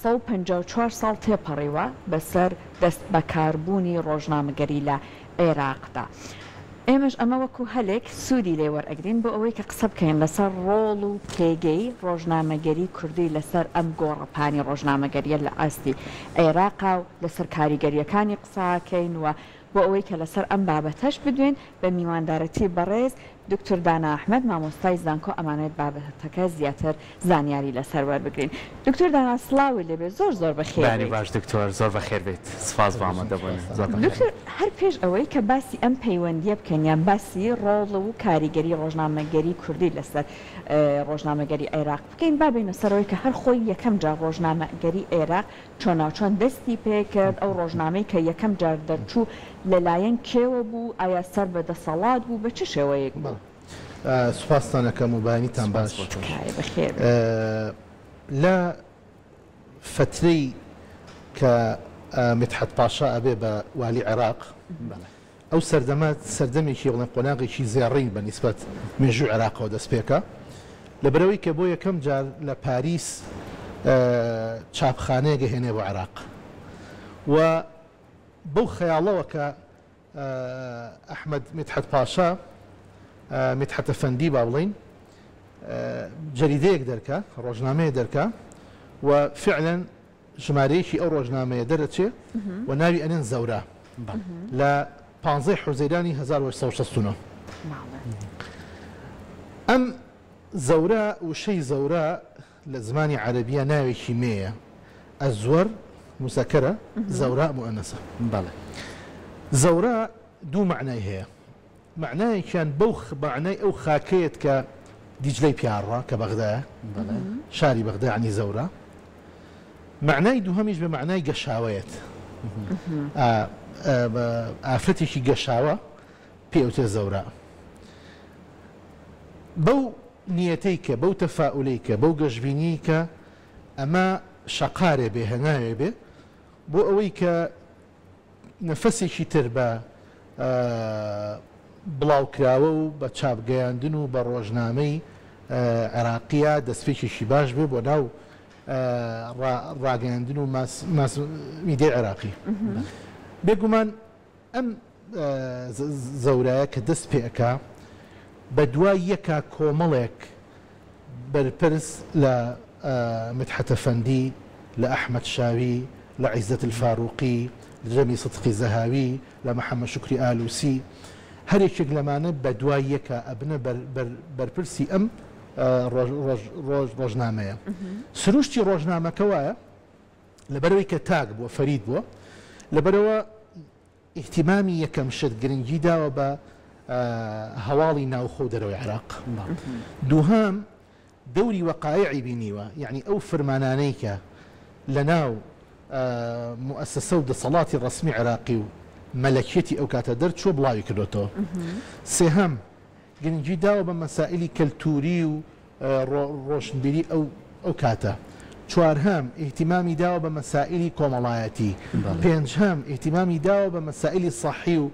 154 ساڵ تێپەڕیوە بەسەر دەستبەکاربوونی ڕۆژنامەگەری لە عێراقدا. ئێمەش ئەمە وەکو هەلێک سوودی لێ وەرئەگرین بۆ ئەوەی کە قسە بکەین لەسەر ڕۆڵ و پێگەی ڕۆژنامەگەری کوردی لەسەر ئەم گۆڕەپانی ڕۆژنامەگەرییە لە ئاستی عێراقا و لەسەر کاریگەرییەکانی قسە ئەکەین و بۆ ئەوەی کە لەسەر ئەم بابەتەش بدوێین بە میواندارەتی بەڕێز دکتۆر دانا ئەحمەد مامۆستای زانکۆ ئەمانەوێت بابەتەکە زیاتر زانیاری لەسەر وەربگرین. دکتۆر دانا سڵاوت لێبێ زۆر زۆر بەخێر بەیانی بێیت. باش دکتۆر زۆر بەخێر بێیت سوپاس بۆ ئامادەبوونت زۆر بەخێر دکتۆر بێیت. هەر پێش ئەوەی کە باسی ئەم پەیوەندیە بکەین یان باسی ڕۆڵ و کاریگەری ڕۆژنامەگەری کوردی لەسەر ڕۆژنامەگەری عێراق بکەین با بێینە سەر ئەوەی کە هەر خۆی یەکەم جار ڕۆژنامەگەری عێراق چۆناوچۆن دەستی پێکرد، ئەو ڕۆژنامەی کە یەکەم جار دەرچوو لەلایەن کێوە بوو، ئایا سەر بە دەسەڵات بوو، بە چ شێوەیەک بوو؟ سوپاستان ئەکەم و بەیانیتان سوپاس باش. بۆ تۆش. تکایە بەخێر بێی. لە فەترەی کە میدحەت پاشا ئەبێ بە والی عێراق، بەڵێ. ئەو سەردەمە سەردەمێکی بڵێن قۆناغێکی زێڕین بە نیسبەت مێژووی عێراقەوە دەست پێکا لەبەرئەوەی کە بۆ یەکەم جار لە پاریس چاپخانەیەک ئەهێنێ بۆ عێراق و بەو خەیاڵەوە کە ئەحمەد میدحەت پاشا میدحەت ئەفەندی با بڵێین جەریدەیەک دەرکا ڕۆژنامەیە دەرکا و فعلەن ژمارەیەکی ئەو ڕۆژنامەیە دەرەچێ و ناوی ئەنێن زەورا لە پانزەی حوزەیرانی 1869. ئەم زەورا، وشەی زەورا لە زمانی عەرەبییا ناوێکی مێیە، ئەزوەر موزەکەرە، زەورا موئەنەسە. زەورا دوو مەعنای هەیە. مەعنایەکیان بەو مەعنای ئەو خاکەیەت کە دیجلەی پیاڕە کە بەغدایە، شاری بەغدا یەعنی زەورا. مەعنای دووهەمیش بە مەعنای گەشاوەیەت. ئافرەتێکی گەشاوە پێی ئەوترێ زەورا. بەو نیەتەی کە، بەو تەفائولەی کە، بەو گەشبینیەی کە ئەمە شەقارێ بێ، هەنگاوێ بێ بۆ ئەوەی کە نەفەسێکی تر بە بڵاوکراوە و بە چاپ گەیاندن و بە ڕۆژنامەی عێراقییە دەستپێکێکی باش بێ بۆ ناو ڕاگەیاندن و ماس میدیای عێراقی. بێگومان ئەم زەورایە کە دەست پێ ئەکا بە دوای یەکا کۆمەڵێک بەرپرس لە مدحەت ئەفەندی، لە ئەحمەد شاوی، لە عیزەت الفاروقی، لە جەمی سدقی زەهاوی، لە محەمەد شوکری ئالوسی، هەر یەکێک لەمانە بە دوای یەکا ئەبنە بەرپرسی ئەم ڕۆژنامەیە. سروشتی ڕۆژنامەکە وایە لەبەرئەوەی کە تاک بووە، فەرید بووە، لەبەرئەوە ئیهتیمامی یەکەم شت گرنگی داوە بە هەواڵی ناوخۆ و دەرەوەی عێراق. دووهەم دەوری وەقایعی بینیوە، یەعنی ئەو فرمانانەی کە لەناو موئەسەسە و دەسەڵاتی ڕەسمی عێراقی و مەلەکیەتی ئەو کاتە دەرچووە بڵاوی کردۆتەوە. سێهەم گرنگی داوە بە مەسائیلی کەلتووری و ڕۆشنبیری ئەو ئەو کاتە. چوارهەم، ئیهتیمامی داوە بە مەسائیلی کۆمەڵایەتی. پێنجهەم، ئیهتیمامی داوە بە مەسائیلی سەحی و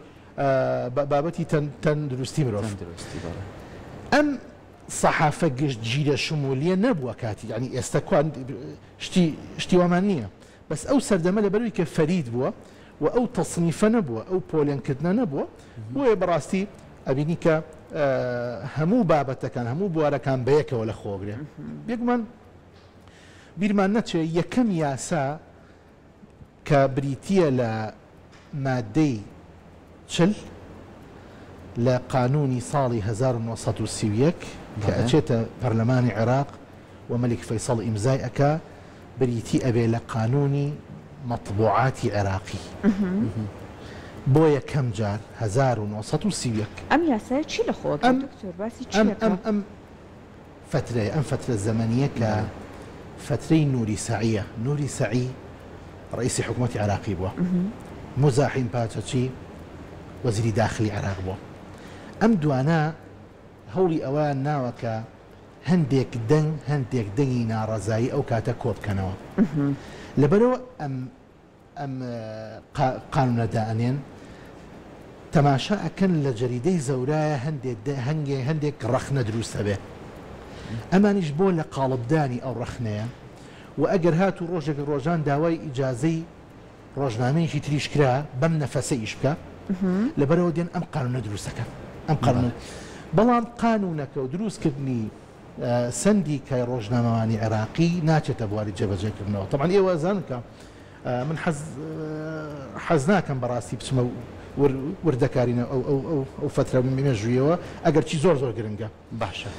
بابەتی تەندروستی مرۆڤ. ئەم سەحافە گشتگیرە شمولیە نەبووە کاتی یانی ئێستا کوا شتی شتی وامان نییە. بەس ئەو سەردەمە لەبەرئەوەی کە فەرید بووە و ئەو تەسنیفە نەبووە، ئەو پۆلێنکردنە نەبووە، بۆیە بەڕاستی ئەبینی کە هەموو بابەتەکان، هەموو بوارەکان بەیەکەوە لە خۆگرێ. بێگومان بیرمان نەچێ یەکەم یاسا کە بریتییە لە مادەی 40 لە قانوونی ساڵی 1931 کە ئەچێتە پەرلەمانی عێراق و مەلیک فەیسەڵ ئیمزای ئەکا، بریتی ئەبێ لە قانوونی مەتبوعاتی عێراقی بۆ یەکەم جار 1931. ئەم یاسایە چی لە خۆ ئەگرێت دکتۆر باسی چی ئەکا؟ ئەم ئەم فەترەیە ئەم فەترە زەمەنییە کە فەترەی نوری سەعیە، نوری سەعی ڕەئیسی حکوومەتی عێراقی بووە، موزاحیم پاچەچی وەزیری داخلی عێراق بووە. ئەم دوانە هەوڵی ئەوەیان ناوە کە هەندێک دەنگ هەندێک دەنگی ناڕەزایی ئەو کاتە کۆبکەنەوە. لەبەرئەوە ئەم ئەم قانونە دائەنێن، تەماشا ئەکەن لە جەریدەی زەورایە هەندێ هەنگێ هەندێک ڕەخنە دروست ئەبێ. ئەمانیش بۆ لە قاڵبدانی ئەو ڕەخنەیە و. و ئەگەر هاتوو ڕۆژێک لە ڕۆژان داوای ئیجازەی ڕۆژنامەیەکی تریش کرا بەم نەفەسە ئیش بکا، لەبەرئەوە دێن ئەم قانوونە دروست دەکەن. ئەم قانوونە بەڵام قانوونەکە و دروستکردنی سەندیکای ڕۆژنامەوانی عێراقی ناچێتە بواری جێبەجێکردنەوە. تەبعەن ئێوە ئەزانن کە من حەز حەز ناکەم بەڕاستی بچمە وردەکاری ئەو ئەو ئەو ئەو فەترە مێژوویەوە ئەگەرچی زۆر زۆر گرنگە. باشە.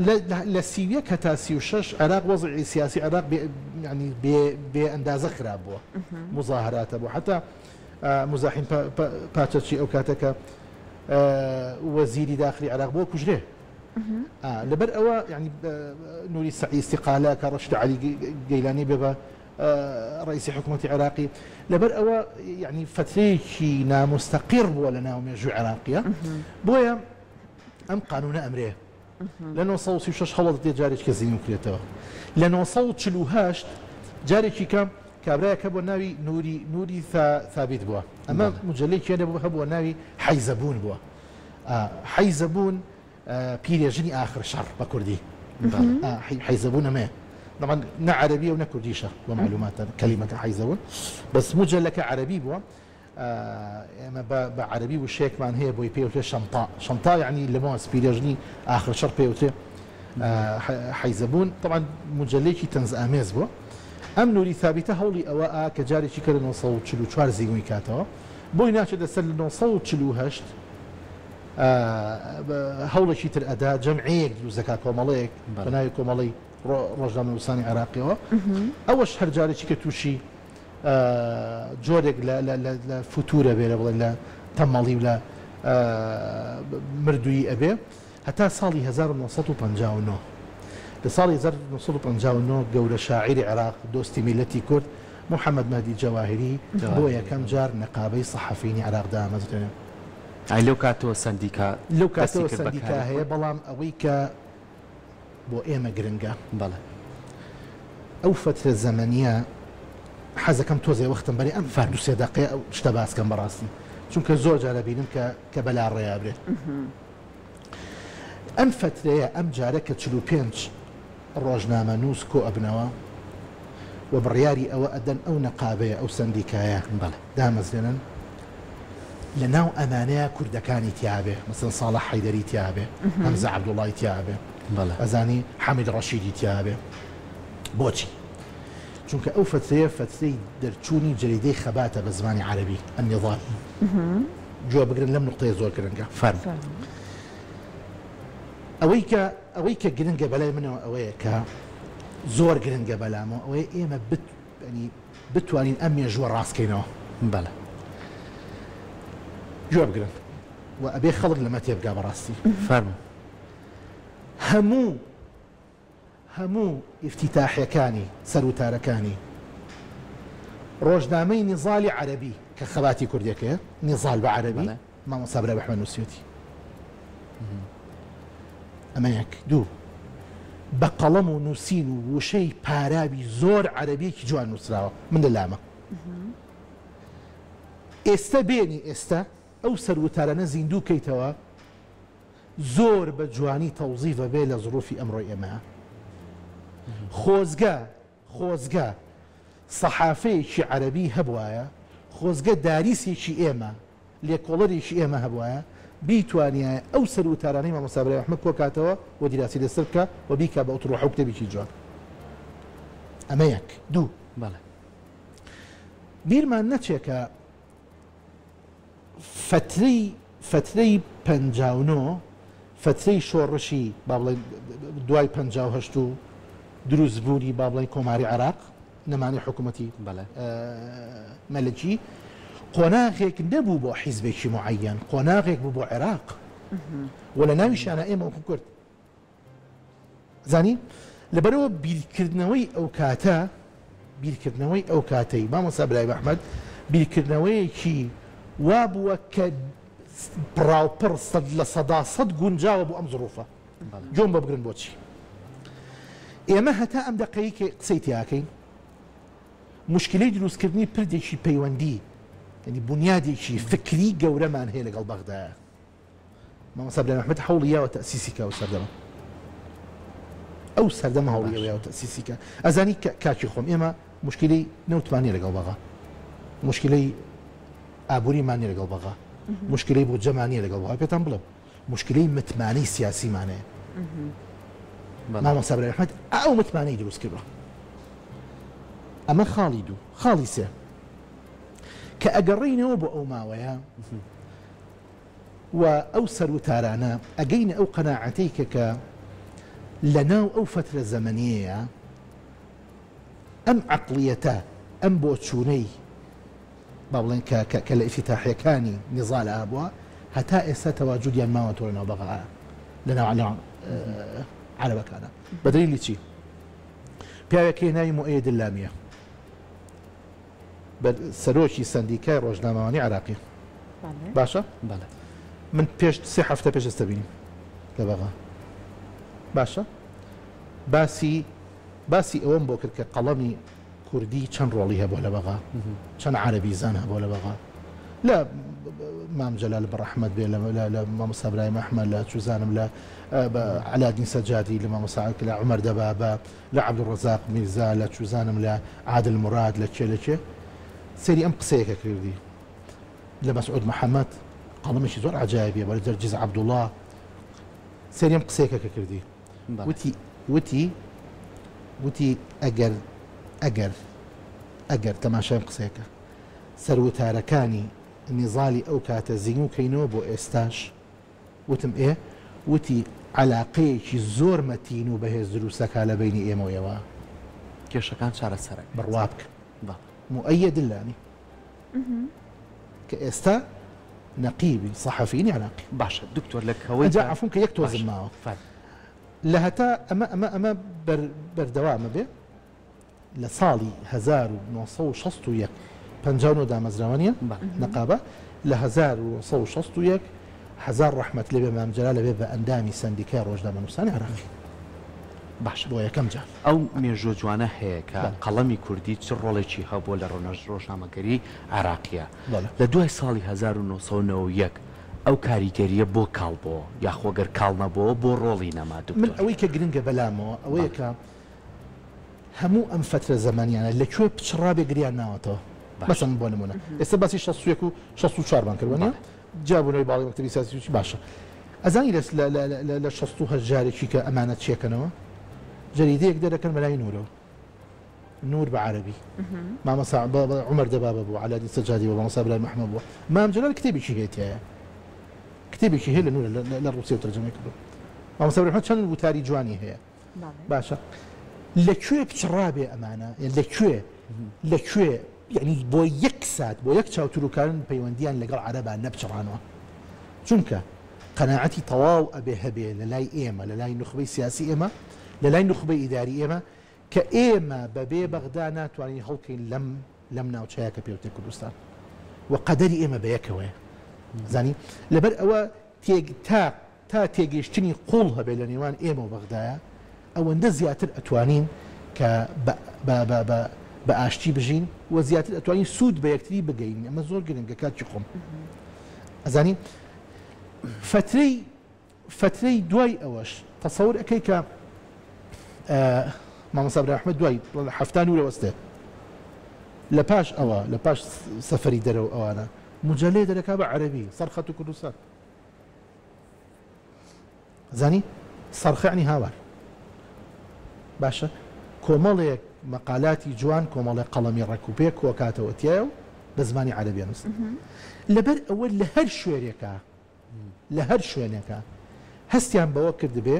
لە لە 31 هەتا 36 عێراق وەزعی سیاسی عێراق بێ یانی بێ بێ ئەندازە خراپ بووە. موزاهەراتە بوو حەتا موزاحیم پاچەچی ئەو کاتە کە وەزیری داخلی عێراق بووە کوژرێ. لەبەر ئەوە یانی نوری سەعی ئیستیقالە کە ڕەشید عەلی گەیلانی بێ بە ڕئیسی حکوومەتی عێراقی لەبەر ئەوە یعنی فترەیەکی نامستەقیڕ بووە لە ناو مێژووی عێراقیە بۆیە ئەم قانونە ئەمرێ لە 936 هەوڵ دەدرێت جارێکی کە زیندوو کرێتەوە لە 948 جارێکی کە کابرایەک هەبووە ناوی نوری نوری ثابت بووە ئەمە مجلەیەکی هەبوو هەبووە ناوی حەیزەبوون بووە حەیزەبوون پیرێژنی ئاخر شەڕ بە کوردی حەیزەبوون ئەمەیە طبعا نە عەرەبیە و نە کوردیشە بۆ معلوماتان کەلیمەکە حەیزەبوون بەس مجلەکە عەرەبی بووە ئێمە بە عەرەبی وشەیەکمان هەیە بۆی پێوترێ شەمتا شەمتا یعنی لەمۆز پیرێژنی ئاخر شەڕ پێوترێ حەیزەبوون طبعا مجلەیەکی تەنزئامێز بووە ئەم نوری ثابتە هەوڵی ئەوە ئا کە جارێکی کە لە 944 زیوی کاتەوە بۆی ناچێت لەسەر لە 948 هەوڵێکی تر ئەدا جەمعەیەک دروست دەکات کۆمەڵەیەک بە ناوی کۆمەڵەی ڕۆژنامەنووسانی عێراقیەوە ئەوەش هەر جارێکی کە تووشی جۆرێک لە فتورە بێ لە بڵێن لە تەمەڵی و لە مردوویی ئەبێ هەتا ساڵی 1959 لە ساڵی 1959 گەورە شاعیری عێراق دۆستی میللەتی کورد محەممەد مەهدی جەواهری بۆ یەکەم جار نەقابەی سەحەفیینی عێراق دامەزرێنێ. ئای لەو کاتەوە سەندیکا لەو دەستی کاتەوە کرد بە سەندیکا کاری هەیە خۆی؟ بەڵام ئەوەی کە بۆ ئێمە گرنگە. بەڵێ. ئەو فەترە زەمەنییە حەزەکەم تۆزێ وەختم بەرێ ئەم فەرموو. دوو سێ دەقەیە ئەو شتە باس کەم بەڕاستی چونکە زۆر جار ئەبینم کە کە بە لاڕێیا برێ. ئەم فەترەیە ئەم جارە کە 45 ڕۆژنامەنووس کۆ ئەبنەوە و بڕیاری ئەوە ئەدەن ئەو نەقابەیە، ئەو سەندیکایە بەڵێ. دامەزرێنن، لە ناو ئەمانەیا کوردەکانی تیابێ، مەسەلەن ساڵح حەیدەری تیابێ، هەمزە عەبدوڵای تیابێ، بەڵێ. ئەزانی حەمید ڕەشیدی تیابێ. بۆچی؟ چونکە ئەو فەترەیە فەترەی دەرچوونی جەریدەی خەباتە بە زمانی عەرەبی، النضال. گوێ بگرن لەم نوقتەیە زۆر گرنگە. فەرموو. ئەوەی کە ئەوەی کە گرنگە بەلای منەوە ئەوەیە کە زۆر گرنگە بەلامەوە ئەوەیە ئێمە بت ینی بتوانین ئەم مێژووە ڕاستکەینەوە. بەڵێ. گوێ بگرن و ئەبێ خەڵک لەمە تێبگا بەڕاستی. فەرموو. هەموو هەموو ئیفتیتاحیەکانی سەروتارەکانی ڕۆژنامەی نیزالی عەرەبی کە خەباتی کوردێکەیە نیزال بە عەرەبی بەڵێ. مامۆستا برایم ئەحمەد نووسیوێتی. ئەمە یەک. دوو، بە قەڵەم و نووسین و وشەی پاراوی زۆر عەرەبییەکی جوان نووسراوە. من لە لامە. ئێستە بێنی ئێستە ئەو سەروتارانە زیندوو کەیتەوە زۆر بە جوانی تەوزیف ئەبێ لە زروفی ئەمڕۆی ئێمە. خۆزگە خۆزگە سەحافەیەکی عەرەبی هەبوایە، خۆزگە داریسێکی ئێمە، لێکۆڵەرێکی ئێمە هەبوایە، بیتوانیایە ئەو سەروتارانەی مامۆستا برایم ئەحمەد کۆکاتەوە و دیراسی لەسەر بکا و بیکا بە ئوتڕوحە و کتێبێکی جوان. ئەمە یەک. دوو. بەڵێ. بیرمان نەچێ کە فەترەی فەترەی 59 فەترەی شۆڕشی با بڵێین دوای 58 و دروستبوونی با بڵێین کۆماری عێراق، نەمانی حکوومەتی مەلەکی، قۆناغێک نەبوو بۆ حیزبێکی موعەیەن، قۆناغێک بوو بۆ عێراق و لە ناویشیانە ئێمە وەکو کورد. زانی لەبەرئەوە بیرکردنەوەی ئەو کاتە، بیرکردنەوەی ئەو کاتەی مامۆستا برایم ئەحمەد بیرکردنەوەیەکی وا بووە کە پڕاوپڕ 100% گونجاوە بۆ ئەم زڕوفە. گوێم بۆ بگرن بۆچی ئێمە هەتا ئەم دەقەی کە قسەی تیاکەین مشکلەی دروستکردنی پردێکی پەیوەندی یعنی بنیادێکی فکری گەورەمان هەیە لەگەڵ بەغدایە. مامۆستا برایم ئەحمەد هەوڵی یاوە تەئسیسی کا ئەو سەردەمە. ئەو سەردەمە هەوڵی ئەوەیاوە تەئسیسی کە. ئەزانی کاکی خۆم ئێمە موشکیلەی نەوتمان نیە لەگەڵ بەغا. موشکیلەی ئابووریمان نیە لەگەڵ بەغا. موشکیلەی بودجەمان نیە لەگەڵ بەغا. پێتان بڵێم موشکیلەی متمانەی سیاسیمان هەیە. مامۆستا برایم ئەحمەد ئەو متمانەی دروست کردوە. ئەمە خاڵی دوو. خاڵی سێ کە ئەگەڕێینەوە بۆ ئەو ماوەیە و ئەو سەروتارانە ئەگەینە ئەو قەناعەتەی کە کە لە ناو ئەو فەترە زەمەنیەیە ئەم عەقڵیەتە، ئەم بۆچوونەی با بڵێن کە کە کە لە ئیفتیتاحیەکانی نیزال هەبووە هەتا ئێستا تەواجودیان ماوەتەوە لە ناو بەغا لە ناو عەرەبەکانە. بە دەلیلی چی؟ پیاوێک هەیە ناوی موئەیەد اللامیە. سەرۆکی سەندیکای ڕۆژنامەوانی عێراقی باشە من پێش سێ هەفتە پێش ئێستا بینیم لە بەغا باشە باسی باسی ئەوەم بۆ کرد کە قەڵەمی کوردی چەند ڕۆڵی هەبوو لە بەغا چەند عەربی زان هەبوو لە بەغا لە مام جەلال بەڕەحمەت بێ لە مامۆستا برایم ئەحمەد لە چوزانم لە عەلادین سەجادی لە مامۆستا لە عومەر دەبابە لە عەبدولڕەزاق میرزا، لە چوزانم لە عادل موراد، لە کێ لە کێ. سەیری ئەم قسەیە کە کردی. لە مەسعود محەمەد، قەڵەمێکی زۆر عەجایبیە، بە جەرجیس عەبدوڵا. سەیری ئەم قسەیە کە کردی. وتی، وتی، وتی ئەگەر، ئەگەر، ئەگەر تەماشای ئەم قسەیە کە. سەروتارەکانی نیزالی ئەو کاتە زینوو کەینەوە بۆ ئێستاش، وتم ئێ؟ وتی عەلاقەیەکی زۆر مەتین و بەهێز دروست دەکا لە بەینی ئێمە و ئێوە. کێشەکان چارەسەر ئەکرێت. بڕوا بکە. بەڵێ. موئەیەد اللامی کە ئێستا نەقیبی سەحەفیینی عێراقی. باشە دکتۆر لە کەوەی ئەجا عەفوم کە یەک تۆزم ماوە. فەرموو. لە هەتا ئەمە ئەمە ئەمە بەر بەردەوامە بێ. لە ساڵی 1961، 59 دامەزراوە نیە نەقابە، لە 1961 هەزار ڕەحمەت لێبێ مام جەلال ئەبێ بە ئەندامی سەندیکای ڕۆژنامەنووسانی عێراقی. باشە بۆ یەکەم جار. ئەو مێژووە جوانە هەیە کە قەڵەمی کوردی چ ڕۆڵێکی هەبووە لە ڕۆژنامەگەری عێراقییە. لە دوای ساڵی 1991 ئەو کاریگەرییە بۆ کاڵ بۆوە؟ یاخۆ گەر کاڵ نەبۆوە بۆ ڕۆڵی نەما من دکتۆر؟ ئەوەی کە گرنگە بەلامەوە ئەوەیە کە هەموو ئەم فەترە زەمەنیانە لە کوێ پچڕابێ گریان ناوەتەوە مەسەن بۆ نمونە ئێستا باسی 61 و 64 مان کرد وەنیە جیابوونەوەی باڵی مەکتەبی سیاسی و باشە ئەزانی لە 68 جارێکی کە ئەمانە چێکەنەوە جەریدەیەک دەرەکەن بە ناوی نورەوە نور بە عەرەبی مامۆستا عومەر دەبابە بوو عەلادین سەجادی بوو مامۆستا برایم ئەحمەد بوو مام جەلال کتێبێکی هەیە تیایە کتێبێکی هەیە لە نورە لە ڕووسیەوە تەرجەمەی کردووە مامۆستا برایم ئەحمەد چەند وتاری جوانی هەیە باشە لە کوێ پچڕابێ ئەمانە لە کوێ لە کوێ یعنی بۆ یەک سات بۆ یەک چاوتروکان پەیوەندیان لەگەڵ عەرەبا نەپچڕانەوە چونکە قەناعەتی تەواو ئەبێ هەبێ لە لای ئێمە لە لای نوخبەی سیاسی ئێمە لە لای نوخبەی ئیداری ئێمە کە ئێمە بەبێ بەغدا ناتوانین هەڵکەین لەم لەم ناوچەیە کە پێوتێ کوردستان و قەدەری ئێمە بەیەکەوەیە زانی لەبەر ئەوە تێک تا تا تێگەیشتنی قووڵ هەبێت لە نێوان ئێمە و بەغدایە، ئەوەندە زیاتر ئەتوانین کە بە بە بە بە بە ئاشتی بژین و زیاتر ئەتوانین سوود بە یەکتری بگەینین، ئەمە زۆر گرنگە کاکی خۆم. ئەزانی فەترەی فەترەی دوای ئەوەش تەسەور ئەکەی کە مامۆستا برایم ئەحمەد دوای حەفتا نوورە وەستێ لە پاش ئەوە لە پاش سەفەری دەرەوە ئەوانە مجەلەیە دەرەکا بە عەرەبی سەرخەت و کوردستان زانی سەرخە یعنی هاوار باشە کۆمەڵێک مەقالاتی جوان کۆمەڵێک قەڵەمی ڕێک و پێک کۆکاتەوە تایە و بە زمانی عەرەبی نووسن لەبەر ئەوە لە هەر شوێنێکە لە هەر شوێنێکە هەستیان بەوە کردبێ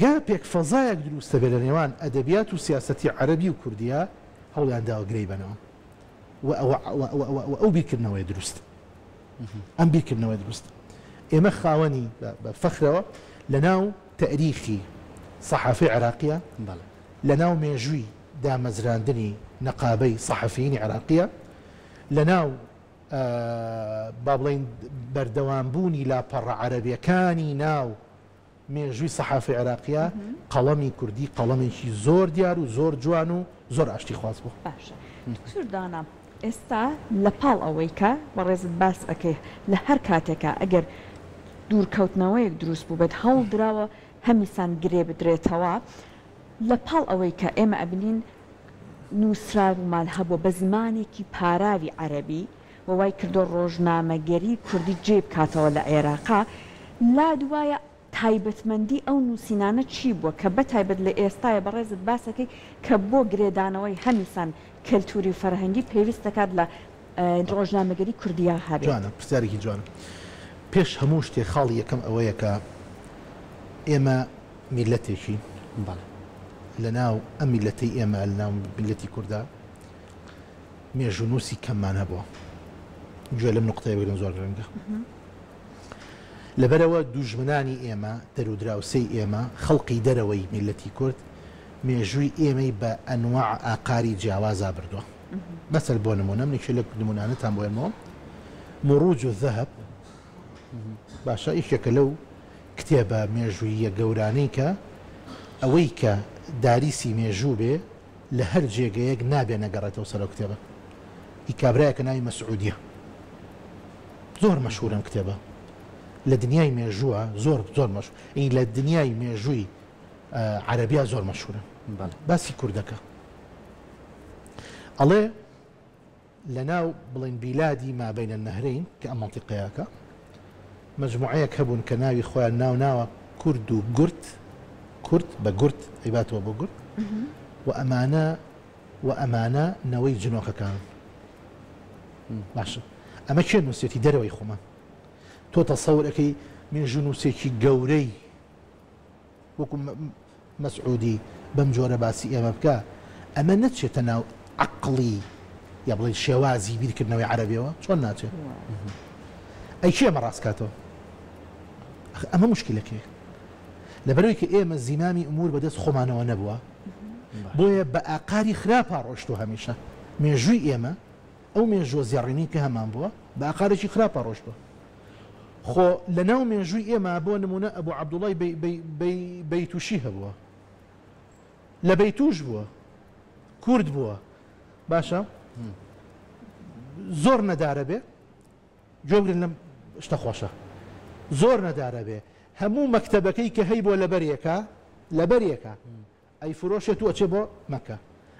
گاپێک فەزایەک دروستە بێ لە نێوان ئەدەبیات و سیاسەتی عەرەبی و کوردیا هەوڵیان داوە گرێی بەنەوە و ئەو بیرکردنەوەی دروست ئەم بیرکردنەوەی دروست ئێمە خاوەنی بە فەخرەوە لە ناو تەئریخی سەحافەی عێراقیە لە ناو مێژووی دامەزراندنی نەقابەی سەحەفیینی عێراقیە لە ناو با بڵێین بەردەوامبوونی لاپەڕە عەرەبیەکانی ناو مێژووی سەحافەی عێراقیە قەڵەمی کوردی قەڵەمێکی زۆر دیار و زۆر جوان و زۆر ئاشتیخواز بوو. باشە دکتۆر دانا ئێستا لە پاڵ ئەوەی کە بەڕێزت باس ئەکەی لە هەر کاتێکا ئەگەر دوورکەوتنەوەیەک دروست بووبێت هەوڵ دراوە. هەمیسان گرێ بدرێتەوە لە پاڵ ئەوەی کە ئێمە ئەبینین نووسراومان هەبووە بە زمانێکی پاراوی عەرەبی و وای کردووە ڕۆژنامەگەری کوردی جێی بکاتەوە لە عێراقا، لات وایە تایبەتمەندی ئەو نووسینانە چی بووە کە بە تایبەت لە ئێستایا بەڕێزت باسەکەی کە بۆ گرێدانەوەی هەمیسان کەلتووری و فەرهەنگی پێویست دەکات لە ڕۆژنامەگەری کوردیا هەبێت؟ جوانە، پرسیارێکی جوانە. پێش هەموو شتێ خاڵی یەکەم ئەوەیە کە ئێمە میللەتێکین، بەڵێ. لە ناو ئەم میللەتەی ئێمە، لە ناو میللەتی کوردا مێژوونووسی کەممان هەبووە. گوێ لەم نوقتەیە بگرن زۆر گرنگە. لەبەرئەوە دوژمنانی ئێمە، دەرودراوسێی ئێمە، خەڵقی دەرەوەی میللەتی کورد مێژووی ئێمەی بە ئەنواع ئاقاری جیاوازا بردووە. مەسەل بۆ نموونە من یەکێ لە نموونانەتان بۆ هێنمەوە، مروج الذهب، باشە یەکێکە لەو کتێبە مێژووییە گەورانەی کە ئەوەی کە داریسی مێژوو بێ لە هەر جێگەیەک نابێ نەگەڕێتەوە سەر ئەو کتێبە. هی کابرایەکە ناوی مەسعودیە. زۆر مەشهورە ئەم کتێبە لە دنیای مێژووە زۆر زۆر مەش ی لە دنیای مێژووی عەرەبیا زۆر مەشهورە. باسی کوردەکە ئەڵێ لەناو بڵێن بیلادی ما بین النهرین کە ئەم مەنتیقەیەکە مەجموعەیەک هەبوون کە ناوی خۆیان ناو ناوە کورد و گورد، کورد بە گورد ئەیباتەوە بۆ گورد، و ئەمانە و ئەمانە نەوەی جنۆکەکانن. باشە ئەمە کێ نووسێتی؟ دەرەوەی خۆمان. تۆ تەسەور ئەکەی مێژوونووسێکی گەورەی وەکو مەسعودی بەم جۆرە باسی ئێمە بکا، ئەمە نەچێتە ناو عەقڵی یا بڵێین شێوازی بیرکردنەوەی عەرەبیەوە؟ چۆن ناچێ؟ ئەی کێ ئەمە ڕاست کاتەوە؟ ئەخ ئەمە موشکیلەکەیە. لەبەرئەوەی کە ئێمە زیمامی ئومور بەدەست خۆمانەوە نەبووە، بۆیە بە ئاقاری خراپا ڕۆشتووە هەمیشە. مێژووی ئێمە، ئەو مێژووە زێڕینەی کە هەمان بووە، بە ئاقارێکی خراپا ڕۆشتووە. خۆ لە ناو مێژووی ئێمە بۆ نموونە ئەبو عەبدوڵای بەیتوشی هەبووە. لە بەیتوش بووە. کورد بووە. باشە زۆر نەدارە بێ. گوێ بگرن لەم شتە خۆشە. زۆر نەدارە بێ. هەموو مەکتەبەکەی کە هەیبووە لەبەرێکا، لەبەرێکا. ئەیفرۆشێت و ئەچێ بۆ مەکە.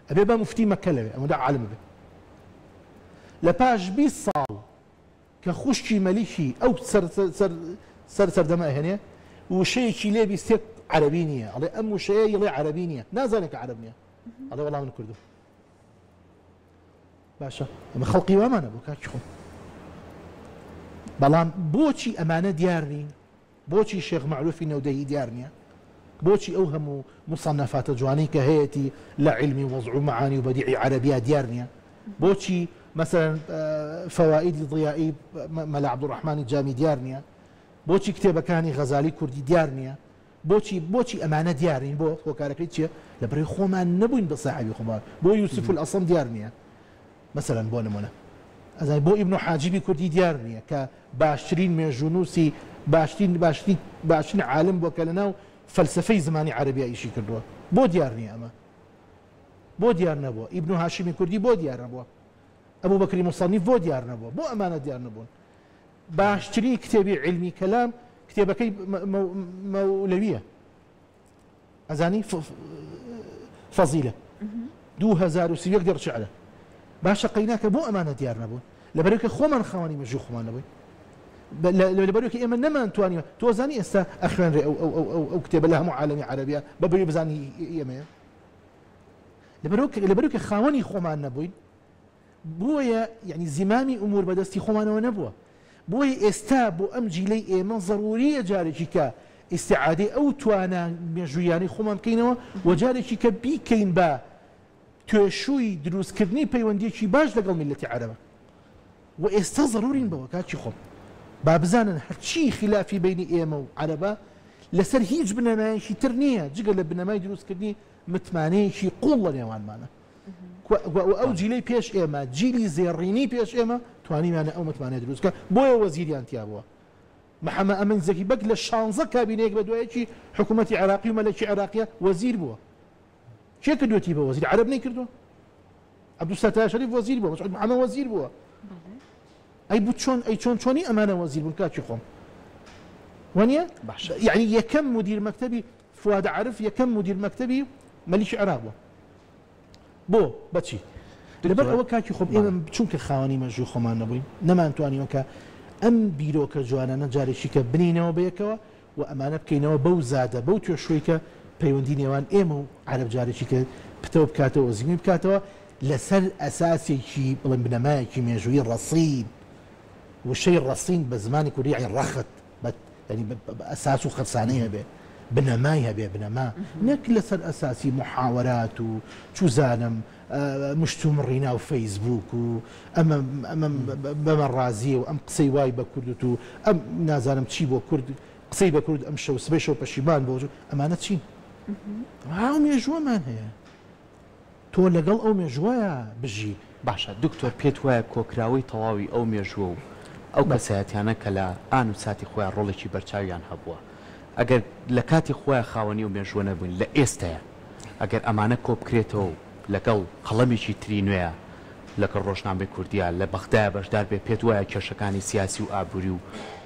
ئەبێ بە موفتی مەکە لەوێ. ئەوەندە عالم بێ. لە پاش 20 ساڵ کە خوشکی مەلیکی ئەو سەر سەر سەر سەردەمە ئەهێنێ وشەیەکی لێ بیستێ عەرەبی نییە ئەڵێ ئەم وشەیە یڵێ عەرەبی نییە نازانێ کە عەرەب نییە ئەڵێ وەڵا من کوردم باشە ئەمە خەڵقی وامانە بۆ کاکی خۆم بەڵام بۆچی ئەمانە دیار نین بۆچی شێخ مەعروفی نەودەهی دیار نیە؟ بۆچی ئەو هەموو موسەنەفاتە جوانەی کە هەیەتی لە عیلمی وەزع و مەعانی و بەدیعی عەرەبیا دیار نیە؟ بۆچی مەسەلەن فەوائیدی ضیائی مەلا عەبدولڕەحمانی جامی دیار نیە؟ بۆچی کتێبەکانی غەزالی کوردی دیار نیە؟ بۆچی بۆچی ئەمانە دیار نین؟ بۆ هۆکارەکەی چیە؟ لەبەرئەوەی خۆمان نەبووین بە ساحێبی خۆمان. بۆ یوسف الئەسەم دیار نیە؟ مەسەلەن بۆ نموونە ئەزانی بۆ ئیبن حاجیبی کوردی دیار نییە کە باشترین مێژوونووسی باشترین باشترین باشترین عالم بووە کە لەناو فەلسەفەی زمانی عەرەبیا ئیشی کردووە بۆ دیار نییە ئەمە بۆ دیار نەبووە ئیبن هاشمی کوردی بۆ دیار نەبووە ئەبوو بەکری موسەنیف بۆ دیار نەبووە بۆ ئەمانە دیار نەبوون باشترین کتێبی عیلمی کەلام کتێبەکەی مەولەویە ئەزانی فەزیلە 2031 دێڕ شعرە باشە قەیناکە بۆ ئەمانە دیار نەبوون لەبەرەوەی کە خۆمان خاوەنی مێژوو خۆمان نەبووین لەبەرەوەی کە ئێمە نەمانتوانیوە تۆ زانی ئێستا ئەخوێنرێ ئەو ئەو ئەو ئەو کتێبە لە هەموو عالەمی عەرەبیە بە بەوی بزانی ئێمەیە لەبەرەوەی کە خاوەنی خۆمان نەبووین بۆیە یەعنی زیمامی ئومور بە دەستی خۆمانەوە نەبووە. بۆیە ئێستا بۆ ئەم جیلەی ئێمە زەرورییە جارێکی کە ئیستیعادەی ئەو توانا مێژووییانەی خۆمان بکەینەوە و جارێکی کە بیکەین بە توێشووی دروستکردنی پەیوەندییەکی باش لەگەڵ میللەتی عەرەبە و ئێستا زەرورین بەوە کاکی خۆم با بزانن هەرچی خیلافی بەینی ئێمە و عەرەبە لەسەر هیچ بنەمایەکی تر نییە جگە لە بنەمای دروستکردنی متمانەیەکی قووڵ لە نێوانمانە. و ئەو جیلەی پێش ئێمە، جیلی زێڕینی پێش ئێمە توانیویانە ئەو متمانەیە دروست بکەن، بۆیە وەزیریان تیا بووە. محەمە ئەمین زەکی بەگ لە شانزە کابینەیەک بە دوایەکی حکوومەتی عێراقی و مەلەکی عێراقیە وەزیر بووە. کێ کردوێتی بە وەزیر؟ عەرەب نەیکردووە؟ عەبدولستار شەریف وەزیر بووە، مەسعود محەمە وەزیر بووە. ئەی بۆ چۆن ئەی چۆن چۆنی ئەمانە وەزیر بوون کاکی خۆم؟ وانە؟ باشە. یعنی یەکەم مدیر مەکتەبی فواد عارف یەکەم مدیر مەکتەبی مەلیکی عێراق بووە. بۆ؟ بەچی؟ لەبەر ئەوە کاکی خۆم ئێمە چونکە خاوەنی مێژووی خۆمان نەبووین، نەمانتوانیوە کە ئەم بیرۆکە جوانانە جارێکی کە بنینەوە بەیەکەوە و ئەمانە بکەینەوە بەو زادە، بەو توێشووی کە پەیوەندی نێوان ئێمە و عەرەب جارێکی کە پتەو بکاتەوە و زیندووی بکاتەوە لەسەر ئەساسێکی بڵێن بنەمایەکی مێژوویی ڕەسین. وشەی ڕەسین بە زمانی کوردی یەعنی ڕەخت، بە یانی ئەساس و خەرسانەی هەبێ، بنەمای هەبێ، بنەما نەک لەسەر ئەساسی محاوەرات و چوزانم مشتومڕی ناو فەیسبووک و ئەمە ئەمە بەمە ڕازییە و ئەم قسەی وای بە کورد وت و ئەم نازانم چی بۆ کورد قسەی بە کورد ئەم شەو سبەی شەو پەشیمان بۆ ئەمانە چین؟ ئەو مێژووەمان هەیە. تۆ لەگەڵ ئەو مێژووەیا بژی. باشە دکتۆر پێت وایە کۆکراوەی تەواوی ئەو مێژووە و ئەو کەسایەتیانە کە لە ئان و ساتی خۆیان ڕۆڵێکی بەرچاویان هەبووە ئەگەر لە کاتی خۆیان خاوەنی ئەو مێژووە نەبووین لە ئێستایا ئەگەر ئەمانە کۆبکرێتەوە و لەگەڵ قەڵەمێکی تری نوێیا لەگەڵ ڕۆژنامەی کوردیا لە بەغدایا بەشدار بێ پێت وایە کێشەکانی سیاسی و ئابووری و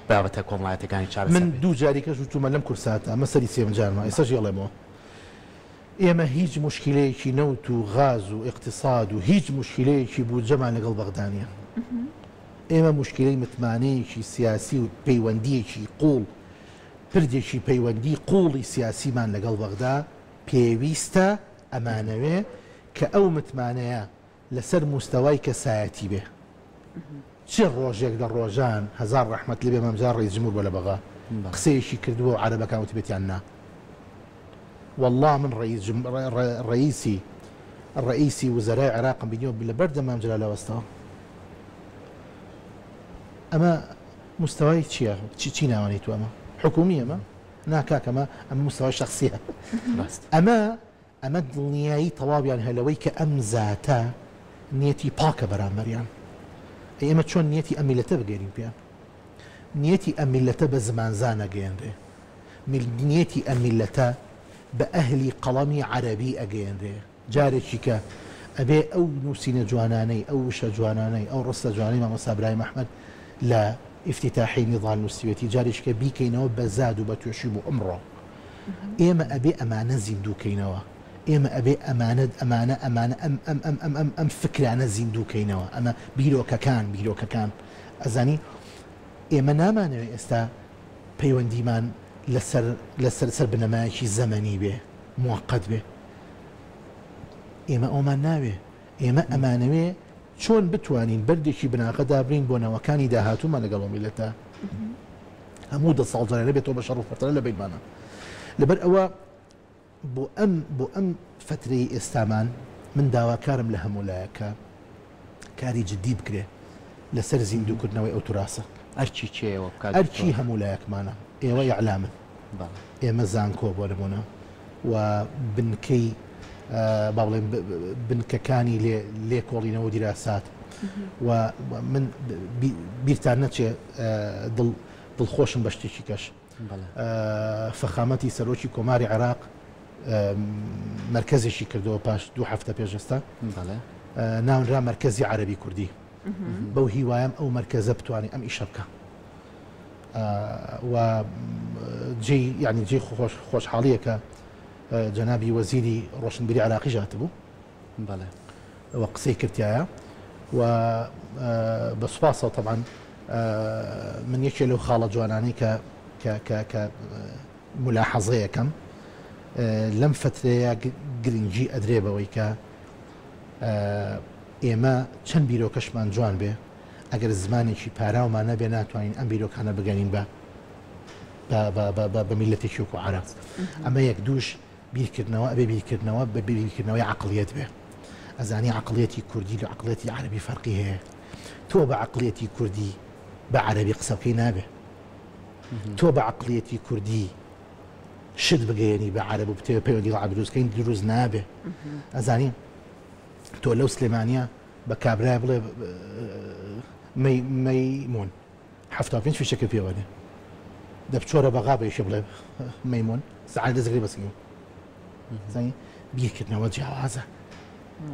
بابەتە کۆمەڵایەتیەکانی چارەسەر من بێت؟ دوو جاری کەش وتومە لەم کورساتە ئەمە سەری سێیەم جارمە ئێستاش ئەڵێمەوە ئێمە هیچ موشکیلەیەکی نەوت و غاز و ئیقتیساد و هیچ موشکیلەیەکی بودجەمان لەگەڵ بەغدا نییە. ئێمە موشکیلەی متمانەیەکی سیاسی و پەیوەندییەکی قووڵ، پردێکی پەیوەندی قووڵی سیاسیمان لەگەڵ بەغدا پێویستە، ئەمانەوێ کە ئەو متمانەیە لەسەر موستەوای کەسایەتی بێ. چ ڕۆژێک لە ڕۆژان هەزار ڕەحمەت لێ بێ مام جەلال ڕەئیس جمهور بووە لە بەغا قسەیەکی کردبووە و عەرەبەکان وتبێتیان نا وەڵڵا من ڕەئیس جم ڕەئیسی ڕەئیسی وزەرای عێراقم بینیوە لە بەردەم مام جەلالە وەستاوە. ئەمە موستەوای چییە؟ چی چی ناوەنەی تۆ ئەمە؟ حکوومی ئەمە؟ نا کاک ئەمە ئەمە موستەوای شەخسییە. ئەمە ئەمە دڵنیایی تەواویان هەیە لەوەی کە ئەم زاتە نیەتی پاکە بەرامبەریان. ئەی ئێمە چۆن نیەتی ئەم میللەتە بگەێنین پێیان؟ نیەتی ئەم میللەتە بە زمانزان ئەگەیەنرێ. نیەتی ئەم میللەتە بە ئەهلی قەڵەمی عەرەبی ئەگەیەنرێ. جارێکی کە ئەبێ ئەو نووسینە جوانانەی، ئەو وشە جوانانەی، ئەو ڕستە جوانەی مامۆستا برایم ئەحمەد لە ئیفتیتاحی نیضال نووسیوێتی جارێکی کە بیکەینەوە بە زاد و بە توێشی بۆ ئەمڕۆ. ئێمە ئەبێ ئەمانە زیندوو کەینەوە، ئێمە ئەبێ ئەمانە ئەمانە ئەمانە ئەم ئەم ئەم ئەم ئەم ئەم فکرانە زیندوو کەینەوە، ئەمە بیرۆکەکان بیرۆکەکان ئەزانی ئێمە نامانەوێ ئێستا پەیوەندیمان لەسەر لەسەر سەر بنەمایەکی زەمەنی بێ موەقەت بێ ئێمە ئەومان ناوێ ئێمە ئەمانەوێ چۆن بتوانین بەردێکی بناغە دابنین بۆ نەوەکانی داهاتوومان لەگەڵ ئەو میللەتە هەموو دە ساڵ جارێ نەبێتەوە بە شەڕ و فەترە لە بەینمانە. لەبەر ئەوە بۆ ئەم بۆ ئەم فەترەی ئێستامان من داواکارم لە هەموو لایەک کە کاری جدی بکرێ لەسەر زیندووکردنەوەی ئەو توراسە. ئەرکی کێیە وە بکات ئەرکی هەموو لایەکمانە. ئێوە ئیعلامن. ئێمە زانکۆ بۆ نموونە و بنکەی با بڵێم بنکەکانی لێ لێکۆڵینەوە و دیراسات و من بیرتان نەچێ دڵ دڵخۆشم بە شتێکی کەش فەخامەتی سەرۆکی کۆماری عێراق مەرکەزێکی کردەوە پاش دوو هەفتە پێش ئێستا ناونرا مەرکەزی عەرەبی کوردی بەو هیوایم ئەو مەرکەزە بتوانێت ئەم ئیشە بکە و جێی یانی جێی خۆش خۆشحاڵیە کە جەنابی وەزیری ڕۆشنبیری عێراقیش هاتبوو بەڵێ و قسەی کردایە و بە سوپاسەوە تەبعەن من یەکێ لەو خاڵە جوانانەی کە کە کە کە ملاحەزەیەکەم لەم فترەیە گرنگی ئەدرێ بەوەی کە ئێمە چەند بیرۆکەشمان جوان بێ ئەگەر زمانێکی پاراومان نەبێ ناتوانین ئەم بیرۆکانە بگەنین بە بە میللەتێکی وەکو عەرەب. ئەمە یەک دووش بیرکردنەوە ئەبێ بیرکردنەوە بە بیرکردنەوەی عەقڵیەت بێ. ئەزانی عەقڵیەتی کوردی لە عەقڵیەتی عەرەبی فەرقی هەیە. تۆ بە عەقڵیەتی کوردی بە عەرەبی قسە بکەی نابێ. تۆ بە عەقڵیەتی کوردی شت بگەیەنی بە عەرەب و بتەوێ پەیوەندی لەگەڵ عەرەب دروست کەین دروست نابێ. ئەزانی تۆ لەو سلێمانیە بە کابرایە بڵێ مەی مەیمون 75 فیشەکە پێوە دێ دە بچۆرە بەغا بە یەکێ بڵێ مەیمون سەعات دەستگری بەسنگی زانی بیرکردنەوە جیاوازە.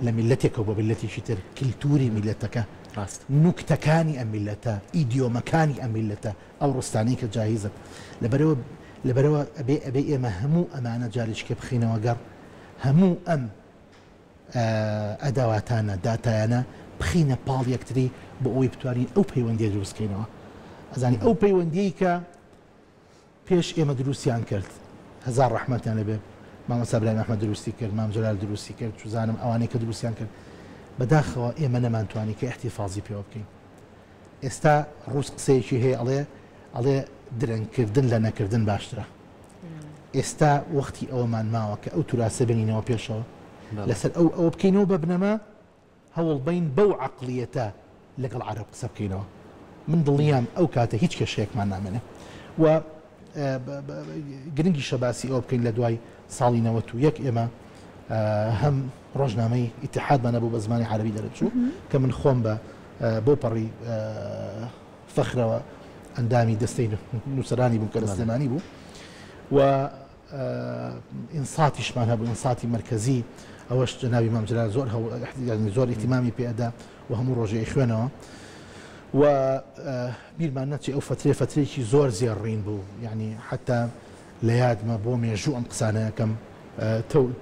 لە میللەتێکەوە بۆ میللەتێکی تر، کلتوری میللەتەکە، نوکتەکانی ئەم میللەتە، ئیدیۆمەکانی ئەم میللەتە، ئەو ڕستانەی کە جاهیزن. لەبەرئەوە لەبەرئەوە ئەبێ ئەبێ ئێمە هەموو ئەمانە جارێکیکە بخەینەوە گەڕ، هەموو ئەم ئەدەواتانە، داتایانە بخەینە پاڵ یەکتری بۆ ئەوەی بتوانین ئەو پەیوەندییە دروست کەینەوە. ئەزانی ئەو پەیوەندییەی کە پێش ئێمە دروستیان کرد هەزار ڕەحمەتیان لێ بێ مامۆستا برایم ئەحمەد دروستی کرد مام جەلال دروستی کرد چوزانم ئەوانەی کە دروستیان کرد بەداخەوە ئێمە نەمانتوانی کە ئیحتیفازی پێوە بکەین ئێستا ڕوس قسەیەکی هەیە ئەڵێ ئەڵێ درەنگکردن لە نەکردن باشترە ئێستا وەختی ئەوەمان ماوە کە ئەو توراسە بنینەوە پێشەوە لەسەر ئەو ئەوە بکەینەوە بە بنەما هەوڵبەین بەو عەقڵیەتە لەگەڵ عەرەب قسە بکەینەوە من دڵنیام ئەو کاتە هیچ کێشەیەکمان نامێنێ و گرنگیشە باسی ئەوە بکەین لە دوای ساڵی 91 ئێمە هەم ڕۆژنامەی ئیتحادمان هەبوو بە زمانی عەرەبی دەرەچوو کە من خۆم بە بۆ پەڕی فەخرەوە ئەندامی دەستەی نووسەرانی بووم کە لە سلێمانی بوو و ئینساتیشمان هەبوو، ئینساتی مەرکەزی، ئەوەش جەنابی مام جەلال زۆر هەوڵ یانی زۆر ئیهتیمامی پێ ئەدا و هەموو ڕۆژێ ئەیخوێنەوە و بیرمان نەچێ ئەو فەترەیە فەترەیەکی زۆر زێڕین بوو یانی حەتا لە یادمە بۆ مێژوو ئەم قسانە ئەکەم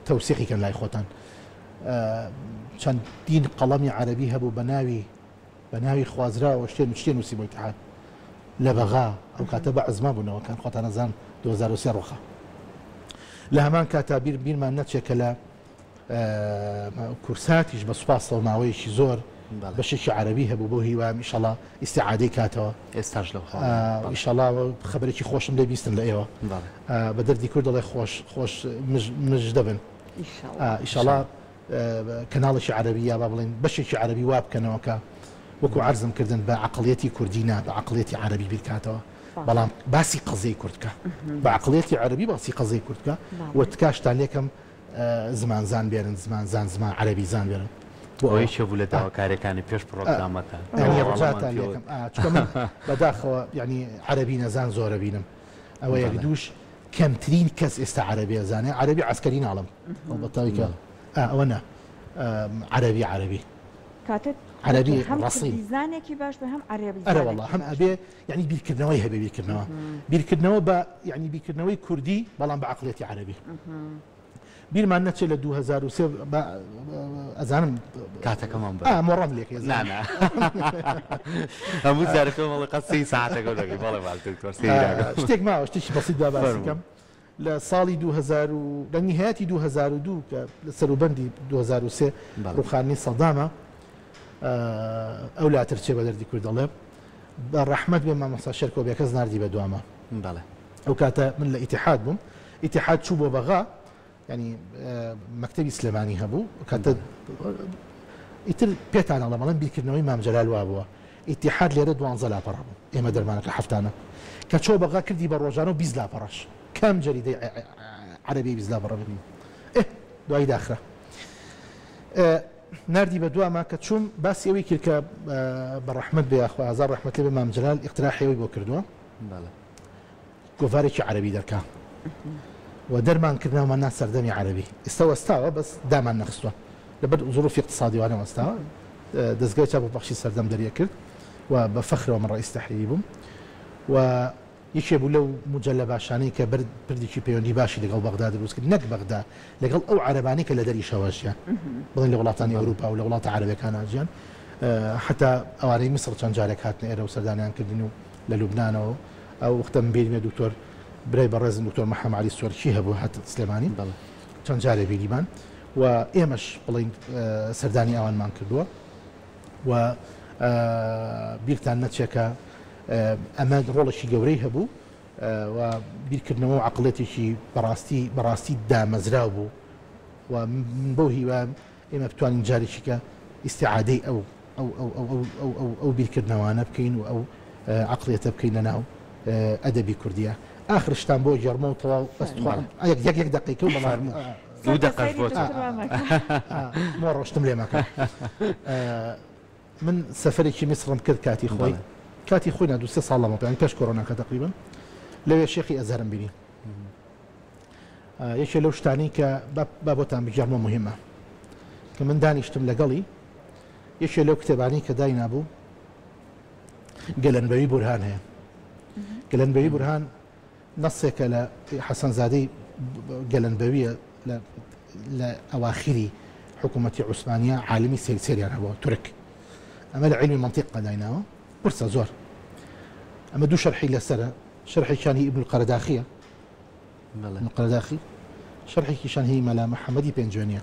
تەوسیقی کەن لای خۆتان چەندین قەڵەمی عەرەبی هەبوو بە ناوی بە ناوی خوازراوە شتێ شتێ نووسی بۆ ئیتحاد لە بەغا ئەو کاتە بەعس مابوو نەوەکان خۆتان ئەزان 2003 ڕوخا لە هەمان کاتا بیر بیرمان نەچێ کە لە کورساتیش بە سوپاسەوە ماوەیەکی زۆر بەشێکی عەرەبی هەبوو بۆ هیوام ئیشەڵا ئیسیعادەی کاتەوە ئێستاش لەو ئیشەڵا خبرێکی خۆشم لێ بیستن لە ئێوە بە دەردی کورد دەڵێ خۆش خۆش مژ دەبن ئیشەڵا کەناڵێکی عەرەبی یا با بڵێین بەشێکی عەرەبی وا بکەنەوە کە وەکو عەرزم کردن بە عەقڵیەتی کوردی نا بە عەقڵیەتی عەرەبی بیرکاتەوە بەڵام باسی قەزیەی کورد بکا بە عەقڵیەتی عەرەبی باسی قەزیەی کورد بکا و تکاشتان لێکەم زمانزان بێنن زمانزان زمان عەرەبی زان بێنن بۆ ئەوەی کێ بوو لە داواکاریەکانی پێش پڕۆگرامەکە یانی ڕجاتان لێکەم چونکە من بەداخەوە یانی عەرەبی نەزان زۆرە بینم ئەوە یەک دووش کەمترین کەس ئێستا عەرەبی ئەزانێ عەرەبی عەسکەری ناڵێم ئەڵبەتە ئەوی کە ئا ئەوە نا عەرەبی عەرەبی کاتێ عەرەبی هەم ڕەسین کوردی زانێکی باش بێ هەم عەرەبی ئەرە وەڵا زانێکی هەم باش ئەبێ یعنی بیرکردنەوەی هەبێ بیرکردنەوە بیرکردنەوە بە یعنی بیرکردنەوەی کوردی بەڵام بە عەقڵیەتی عەرەبی بیرمان نەچێ لە 2003 بە ئەزانم کاتەکەمان بەر ئا مۆڕەم لێکەی نا ئەزانم نا هەموو جارێ پێم ئەڵێ قەت سێی سەعاتەکە دەکەی بەڵێ باش دکتۆر سێی داکەم شتێک ماوە شتێکی بەسیت با باسی فەرموو کەم لە ساڵی 2000 و لە نیهایەتی 2002 کە لە سەروبەندی 2003 بەڵێ ڕووخاندنی سەدامە ئەو لاتر چێ بە دەردی کورد دەڵێ بە ڕەحمەت بێ مامۆستا شێرکۆ بێکەس ناردی بە دواما بەڵێ ئەو کاتە من لە ئیتیحاد بووم ئیتیحاد چوو بۆ بەغا یانی مەکتەبی سلێمانی هەبوو کاتە ئیتر پێتان ئەڵێم ئەڵێم بیرکردنەوەی مام جەلال وابووە ئیتیحاد لێرە دوانزە لاپەڕە بوو ئێمە دەرمانەکە هەفتانە کە چۆ بەغا کردی بە ڕۆژانە و 20 لاپەڕەش کام جەریدەی عەرەبی 20 لاپەڕە بوو ئێ دوایی داخرا ناردی بە دواما کە چووم باسی ئەوەی کرد کە بە ڕەحمەت بێ یاخوا هەزار ڕەحمەت لێ بێ مام جەلال ئیقتراحی ئەوەی بۆ کردووە گۆڤارێکی عەرەبی دەرکا و دەرمان کرد ناومان نا سەردەمی عەرەبی ئێستا وەستاوە بەس دامان نەخستووە لەبەر زروفی اقتصادی وانە وەستاوە دەزگای چاپ و پەخشی سەردەم دەریە کرد و بە فەخرەوە من ڕئیس تەحریری بووم و یەکێ بوو لەو مجلە باشانەی کە بەر پردێکی پەیوەندی باشی لەگەڵ بەغدا دروست کرد نەک بەغدا لەگەڵ ئەو عەرەبانەی کە لە دەریشەوە ژیان بڵێن لە وڵاتانی ئەوروپا و لە وڵاتە عەرەبەکانا ژیان حتا ئەوانەی میسڕ چەند جارێک هاتنە ئێرە و سەردانیان کردین و لە لوبنانەوە ئەو وەختە من بیرمە دکتۆر برای بەڕێزم دکتۆر محەمە عەلی سۆرکی هەبوو هات سلێمانی چەند جارێ بینیمان و ئێمەش بڵین سەردانی ئەوانمان کردووە و بیرتان نەچێ کە ئەمە ڕۆڵێکی گەورەی هەبوو و بیرکردنەوە و عەقڵێتێکی بەڕاستی بەڕاستی دامەزراو بوو و من بەو هیوام ئێمە بتوانین جارێکی کە ئیستیعادەی ئەو ئەو ئەو ئەو ئەو ئەو ئەو ئەو بیرکردنەوانە بکەین و ئەو عەقڵیەتە بکەینە ناو ئەدەبی کوردیە. ئاخر شتان بۆ گێڕمەوە تەواو بەس تخوا یەک یەک یەک دەقیقە و بەڵام فەرموو دوو دەقەش سەرتاسەری بۆ تۆ. دکتۆر مامەکە. مۆڕۆ شتم لێ مەکە. من سەفەرێکی میسڕم کرد کاتی خۆی کاتی خۆی نا دوو سێ ساڵ لەمەوبەر یانی پێش کۆرۆناکە تەقریبەن لەوێ شێخی ئەزهەرم بینی. یەکێ لەو شتانەی کە با بۆتان بگێڕمەوە موهیمە. کە کە من دانیشتم لەگەڵی یەکێ لەو کتێبانەی کە داینابوو گەلەنبەوی بورهان هەیە. گەلەنبەوی بورهان نەسێکە لە حەسەنزادەی گەلەنبەویە لە لە ئەواخیری حکوومەتی عوسمانیا عالمی سێریان هەبووە تورک. ئەمە لە عیلمی مەنتیق دایناوە قورسە زۆر. ئەمە دوو شەرحی لەسەرە، شەرحێکیان هی ئیبن القەرەداخیە، ابن القەرەداخی، شەرحێکیشان هی مەلا محەممەدی پێنجوێنیە.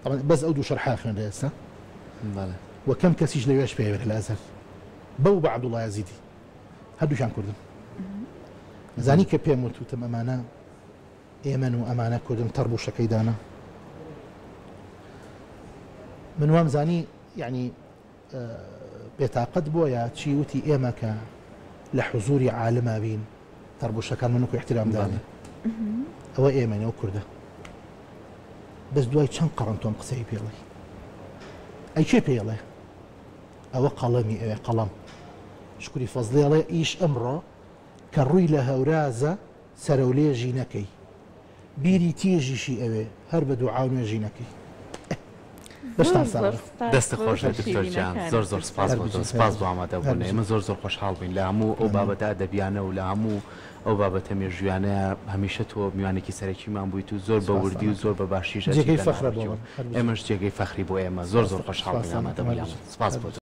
طبعا بەس ئەو دوو شەرحە خوێنرێ ئێستا. و کەم کەسیش لەوێش پێوێرە لە ئەزهەر. بەو بە عەبدوڵڵا یەزیدی. هەردووکیان کوردن. زانی کە پێم وت وتم ئەمانە ئێمەن و ئەمانە کوردن تەڕبووشەکەی دانا. من وام زانی یعنی بێتاقەت بووە یا چی وتی ئێمە کە لە حزوری عالما بین تەڕبووشەکان من وەکو ئیحترام دانێ ئەوە ئێمەین ئەو کوردە بەس دوای چەند قەڕن تۆم قسەی پێڵێ ئەی کێ پێڵێ ئەوە قەڵەمی ئەوێ قەڵەم شکری فەزڵی ئەڵێ ئیش ئەمڕۆ کە ڕووی لە هەورازە سەرەولێژی نەکەی بیری تیژیشی ئەوێ هەر بە دوعا و نوێژی نەکەی. دەستتان ساغ بێت. دەستت خۆش بێت دکتۆر گیان زۆر زۆر سپاس بۆ تۆ سپاس بۆ ئامادەبوونت ئێمە زۆر زۆر خۆشحاڵ بووین لە هەموو ئەو بابەتە ئەدەبیانە و لە هەموو ئەو بابەتە مێژوویانەیە هەمیشە تۆ میوانێکی سەرەکیمان بوویت و زۆر بە وردی و زۆر بە باشیش جێگەی فەخرە بۆ من ئێمەش جێگەی فەخری بۆ ئێمە زۆر زۆر خۆشحاڵ بووین ئامادەبوونت سپاس بۆ تۆ.